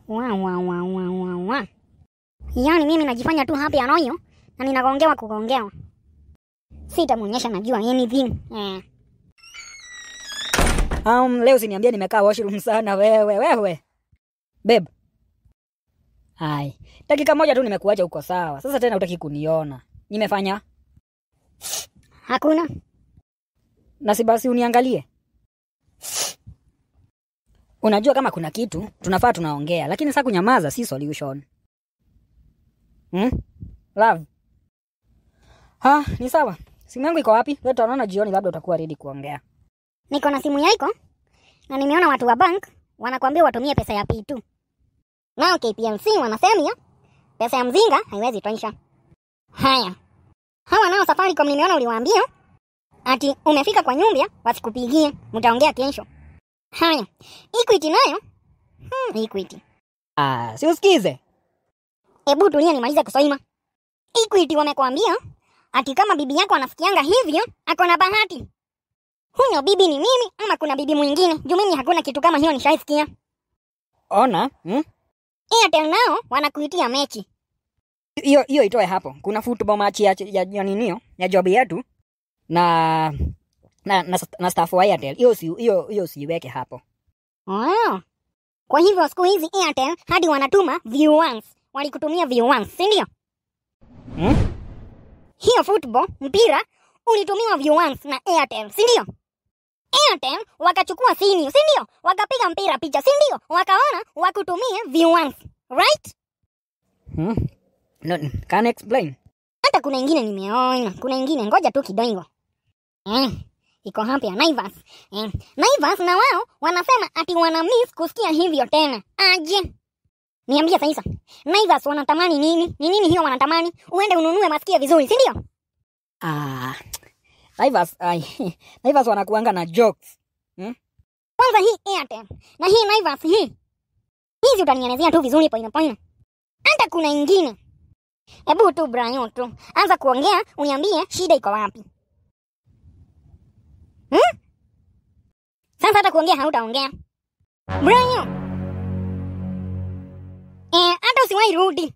Wa wa wa wa wa wa. Yaani mimi najifanya tu happy anonyo na ninagongewa kugongewa. Sitamuonyesha najua anything. Leo usiniambie nimekaa washroom sana wewe wewe. Babe. Ai, dakika moja tu nimekuacha uko sawa. Sasa tena hutaki kuniona. Nimefanya? Hakuna. Na si basi uniangalie. Unajua kama kuna kitu tunafaa tunaongea, lakini sasa kunyamaza si solution. Love. Ha, ni sawa. Simu yangu iko wapi? Leo tutaonana jioni, labda utakuwa ready kuongea. Niko na simu yako na nimeona watu wa bank wanakuambia watumie pesa ya P2. Nao KPMC wanasema pesa ya mzinga haiwezi tosha. Haya. Hawa nao Safaricom nimeona uliwaambia ati umefika kwa nyumba wasikupigie, mtaongea kesho. Haya. Equity nayo? Equity. Ah, si usikize. Ebu tulia nimalize kusoma. Equity wamekuambia ati kama bibi yako anasikianga hivyo, ako na bahati. Huyo bibi ni mimi ama kuna bibi mwingine? Juu mimi hakuna kitu kama hiyo nishaisikia. Ona, Airtel nao wanakuitia mechi. Hiyo hiyo itoe hapo. Kuna football match ya ninio, ya job yetu na staff wa Airtel. Hiyo si hiyo hiyo siweke hapo. Oh. Kwa hivyo siku hizi Airtel hadi wanatuma view once. Walikutumia view once, si ndio? Hiyo football mpira ulitumiwa view once na Airtel, si ndio? Airtel wakachukua simu, si ndio? Wakapiga mpira picha, si ndio? Wakaona wakutumie view once, right? No, can explain. Hata kuna ingine nimeona, kuna ingine ngoja tu kidogo. Iko hapa ya Naivas. Naivas na wao wanasema ati wana miss kusikia hivyo tena. Aje. Niambie sasa. Naivas wanatamani nini? Ni nini hiyo wanatamani? Uende ununue masikia vizuri, si ndio? Ah. Naivas, ai. Naivas wanakuanga na jokes. Kwanza hii Airtel na hii Naivas hii. Hizi utanielezea tu vizuri point point. Hata kuna ingine. Hebu tu Brian tu. Anza kuongea uniambie shida iko wapi. Sasa hata kuongea hautaongea. Brian. Hata usiwahi rudi.